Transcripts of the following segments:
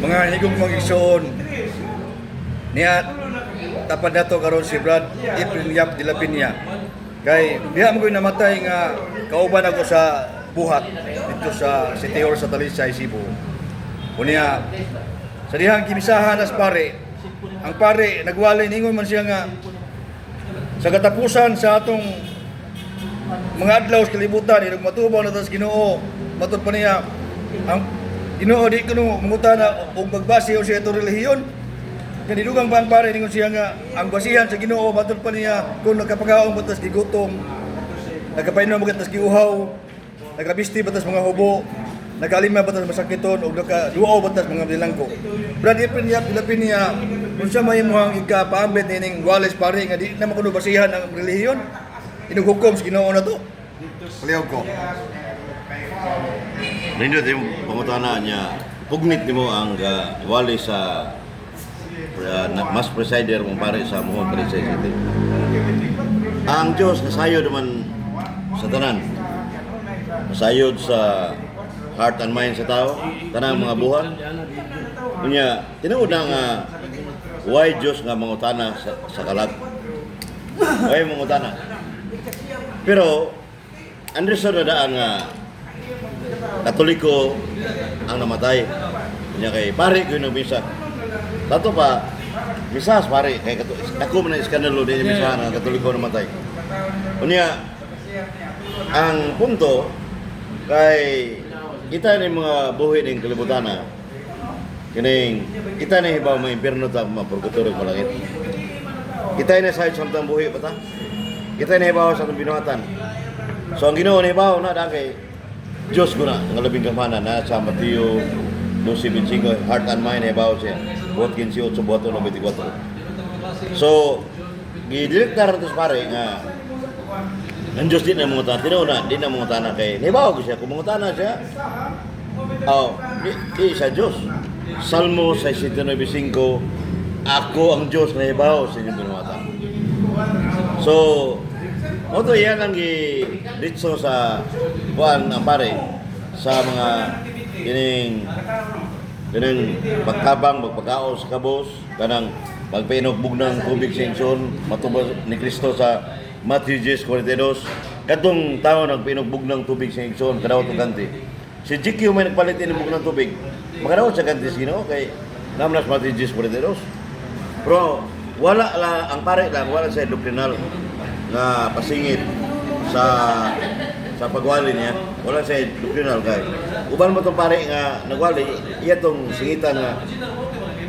Mga hinigong mga igsoon, niya tapad nato karon si Brad Efren Yap de la Peña. Kay diha mo ko'y namatay nga kauban ako sa buhat dito sa City Hall sa Talisay, Cebu. Unya sa dihang gimisahan as pare, ang pare nagwali, ningon man siya nga sa katapusan sa atong mga adlaw sa kalibutan, inog matubang na tas Ginoo, matud pa niya ang Ginoo di kuno mangutana og magbase o sa itong relihiyon. Kanidugang pa ang pare, ningon siya nga ang basihan sa Ginoo, matud pa niya, kung nagkapakaon ba tas gigutom, nagkapainom ba tas giuhaw, nagabisti ba tas mga hubo, nagalima ba tas masakiton, ug nakaduaw ba tas mga bilangko. Brad Efren Yap de la Peña, unsa may imong ikapaambit nining wales pare nga di na man kuno basihan ang relihiyon, inughukom sa Ginoo na to? Palihog ko. Nindot yung pangutana niya, pugnit nimo ang wali sa mas presider mong pare sa Muhon, Talisay City. Ang Diyos nasayod naman sa tanan. Nasayod sa heart and mind sa tao, tanang mga buhat. Unya, tinuod na nga why Diyos nga mangutana sa kalag? Why mangutana? Pero Anderson na daan nga Katoliko ang namatay. Unya kay pare ko yung misa. Tato pa, misas pare kay ako man ang iskandalo din yung misa nga Katoliko namatay. Unya ang punto kay kita ni mga buhi ning kalibutan na kining kita ni hibaw mga impierno ta, mga purgatorio, malangit. Kita ni sa samtang buhi pa ta. Kita ni hibaw sa atong binuhatan. So ang Ginoo ni hibaw na daan kay Diyos ko na ang labing gamhanan na sa Mateo 12:25, heart and mind hibaw siya. Buhat 15, buhat 1, 24. So gidirektar to sa pare nga ang Diyos di na mangutana. Tinuod na, di na mangutana kay nibaw ko siya. Kung mangutana siya, oh, di siya Diyos. Salmo 69:5, "Ako ang Diyos na hibaw sa inyong binuhatan." So, moto yan ang ditso sa kuan ang pare sa mga kining kining pagtabang, magpagkaon sa kabos, kanang pagpainog bugnang tubig sa igsoon, matubos ni Kristo sa Matthew 10:42. Katong tao nagpainog bugnang tubig sa igsoon, kadawat og ganti. Si GQ may nagpalit ini bugnang tubig. Makadawat sa ganti sa Ginoo kay namnas Matthew 10:42. Pero wala la ang pare lang, wala sa doctrinal nga pasingit sa pagwali niya. Wala sa doctrinal kay uban mo tong pare nga nagwali, iya tong singitan nga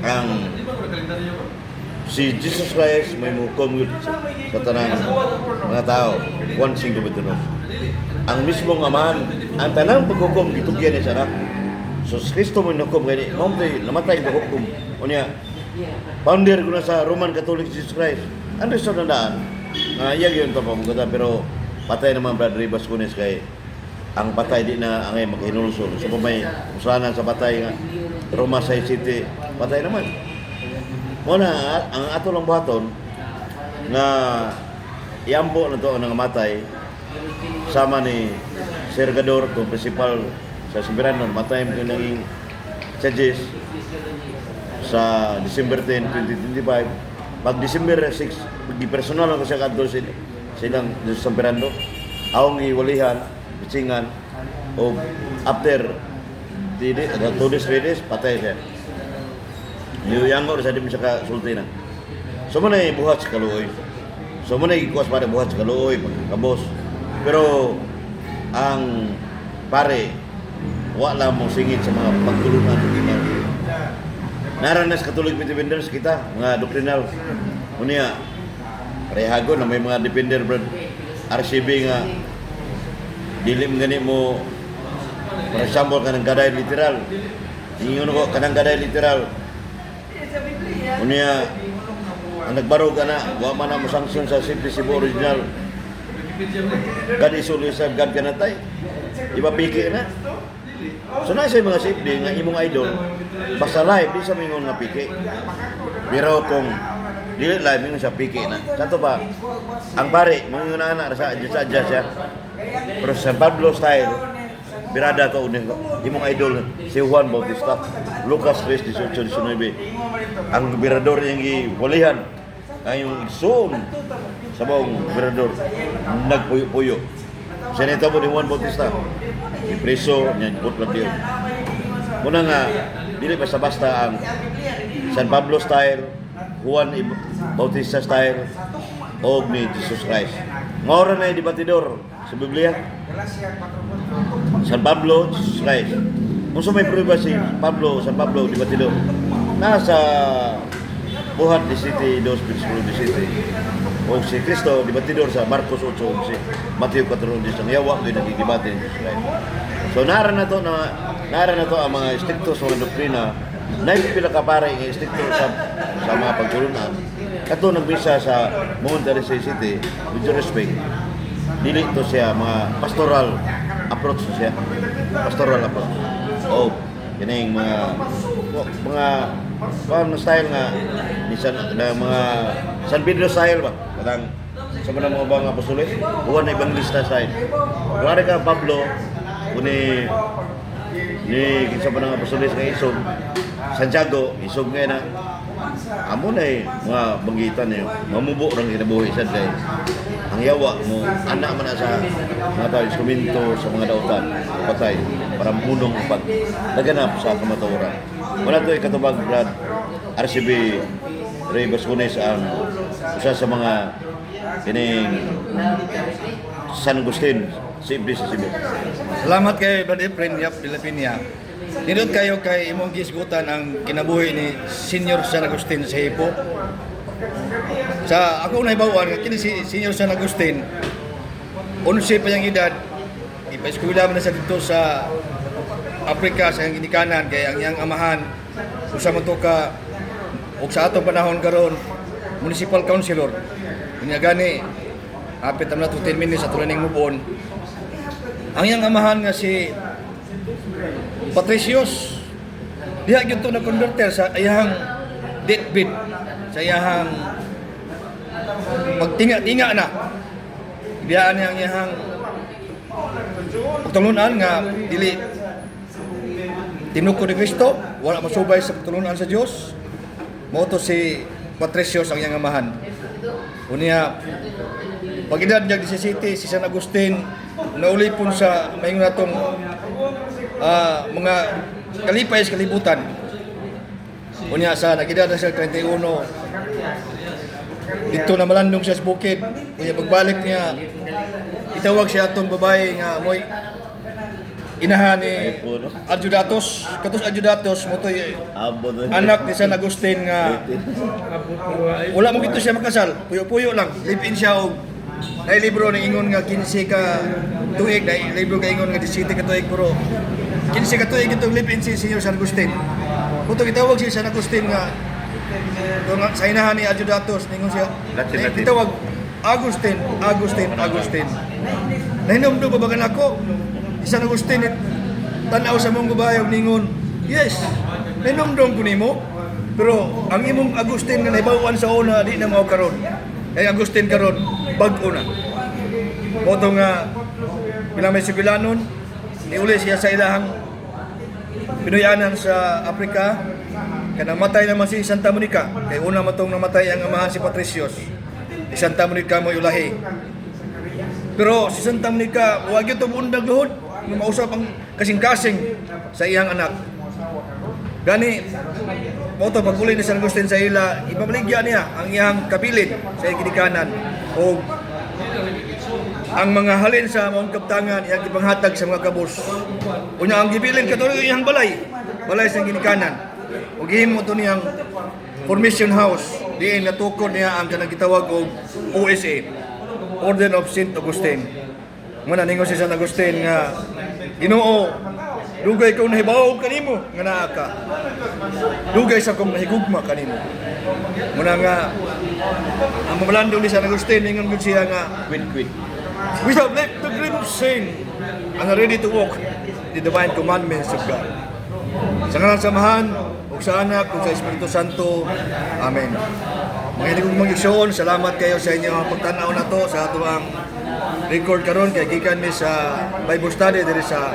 ang si Jesus Christ may muhukom yun sa tanang mga tao. 1:5. Ang mismong Amahan, ang tanang paghukom gitugyan niya sa anak. So si Kristo mo hukom kay mao namatay ang hukom. Unya founder ko na sa Roman Catholic Jesus Christ. Ang resto na daan nga iya yun to pamugata, pero patay naman Brad Rivas Kunis kay ang patay di na angay maghinulsol. So kung may usalanan sa patay nga Roma 6 City, patay naman. Mo na ang ato lang buhaton nga iambo na to ang nangamatay sama ni Sir Gador, itong principal sa Soberano, matay mo naging charges sa December 10, 2025. Pag December 6, di personal ako siya kadto silang sa San Fernando. Akong iwalihan, bitsingan, o after 2 days, 3 days, patay siya. Niyuyango sa di mo siya kasulti na. So mo na buhat sa kaluoy. So mo na ikuwas para buhat sa kaluoy, pagkabos. Pero ang pare, wala mo singit sa mga pagtulungan doctrinal. Naranas Catholic defenders kita, mga doctrinal. Unya, parehago na may mga defender, brad. RCB nga dili mo gani mo, for example, kanang gaday literal. Ingon ko kanang gaday literal. Unya ang nagbarog ana, wa man na mo sanction sa Simply Cebu original. God is always God kanatay. Iba piki na. So na sa mga safety nga imong idol, basta live, di sa mingon nga piki. Pero kung dili live, mingon siya piki na. Sa to pa, ang pare, mga na sa adya siya. Pero sa San Pablo style, Birada to ni imong idol si Juan Bautista. Lucas 3:18-19. Ang birador iyang giwalihan ang yung igsoon sa maong birador nagpuyo-puyo. Siya nitabo ni Juan Bautista. Gipreso niya putlag diyon. Muna nga dili basta-basta ang San Pablo style, Juan Bautista style, o ni Jesus Christ. Mao ra na yung debatidor sa Biblia. San Pablo, Jesus Christ. Kung sa may prueba si Pablo, San Pablo, debatidor, nasa Buhat di City, dos versikulo di City. O si Cristo, debatidor sa Marcos 8:11, Mateo 4:11, ang yawa ko yung nagdidebate ni Jesus Christ. So nara na to ang mga estrikto sa mga doktrina, na pila ka pare nga estrikto sa mga pagtulunan. Kato nagbisa sa Monterrey City, with due respect, dili to siya mga pastoral approach to siya. Pastoral approach. O kining mga paano style nga ni San, na mga San Pedro style ba? Katang sa mga mga bang apostoles, Juan Evangelista style. Kunwari ka Pablo, kuni ni kinsa pa ng apostoles nga isog, Santiago, isog nga na. Amo na eh, mga banggitan niyo, mamubo rang kinabuhi sad kay ang yawa mo, anak man na sa mga tao, instrumento sa mga dautan, patay, para munong pag naganap sa kamatuoran. Wala to ikatubag, Brad RCB Ray Vasconez ang usa sa mga kining San Agustin, Sibli sa Cebu. Salamat kay Brad Efren Yap de la Peña. Nindot kayo kay imong gisgutan ang kinabuhi ni Senior San Agustin sa Hipo. Sa ako nahibaw-an nga kini si Senior San Agustin, 11 pa niyang edad, ipa-eskwela man na siya dito sa Afrika sa iyang ginikanan kay ang iyang amahan usa man to ka og sa atong panahon karon municipal councilor. Unya gani hapit na to 10 minutes sa tuloy move on. Ang iyang amahan nga si Patricius, diha gyud to na-converter sa iyang deathbed, sa iyang pagtinga-tinga na. Biyaan niya ang iyang pagtulunan nga dili tinuko ni Kristo, wala masubay sa pagtulunan sa Dios. Mao to si Patricius ang iyang amahan. Unya, pag edad niya 17, si San Agustin naulipon sa maingon natong mga kalipay sa kalibutan. Unya sa nag-edad na siya 31, dito na malandong siya sa bukid. Unya pagbalik niya, itawag siya atong babae nga mo'y inahan ni Adjudatos. Katos Adjudatos mo to'y Abo to. anak ni San Agustin nga wala mo gito siya makasal. Puyo-puyo lang. Live-in siya og naay libro na ingon nga 15 ka tuig, naay libro ka ingon nga 17 ka tuig, pero 15 ka tuig itong live-in si Senior San Agustin. Kuto gitawag si San Agustin nga nga sa inahan ni Adjudatos, ningon siya Latin, Latin. Gitawag, "Agustin, Agustin, Agustin. Nahinumdum ba ba nako?" Si San Agustin tanaw sa mong babae ug ningon, "Yes, nahinumdum ko nimo. Pero ang imong Agustin nga nahibaw-an sa una, di na mao karon. Kay Agustin karon bag-o na." Mao to nga bilang may sigulanon, niuli siya sa ilahang Pinoyanan sa Afrika. Kay namatay naman si Santa Monica. Kay una man tong namatay ang amahan si Patricios. Si Santa Monica mo ulahi. Pero si Santa Monica, wa gyud to bundag luhod. Nga mausap ang kasing-kasing sa iyang anak. Gani, mao to pag-uli ni San Agustin sa ila, ipabaligya niya ang iyang kabilin sa iyang ginikanan o ang mga halin sa maong kaptangan iyang gipanghatag sa mga kabus. Unya ang gibilin katuloy iyang balay, balay sa ginikanan. Ug gihimo to niyang formation house diin natukod niya ang kanang gitawag og OSA, Order of Saint Augustine. Muna ningon si San Agustin nga, "Ginoo, dugay ko nahibaw kanimo nga naa ka. Dugay sa kong nahigugma kanimo." Muna nga ang mamalandong ni San Agustin ningon gud siya nga, Quit, quit. "We have left the grip of sin and are ready to walk the divine commandments of God." Sa ngalan sa Amahan, ug sa Anak, ug sa Espiritu Santo. Amen. Mga hilig kong mga igsoon, salamat kayo sa inyong pagtanaw na to sa atoang record karon kay gikan mi sa Bible study diri sa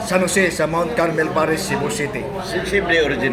San Jose sa Mount Carmel Parish, Cebu City. Simple original.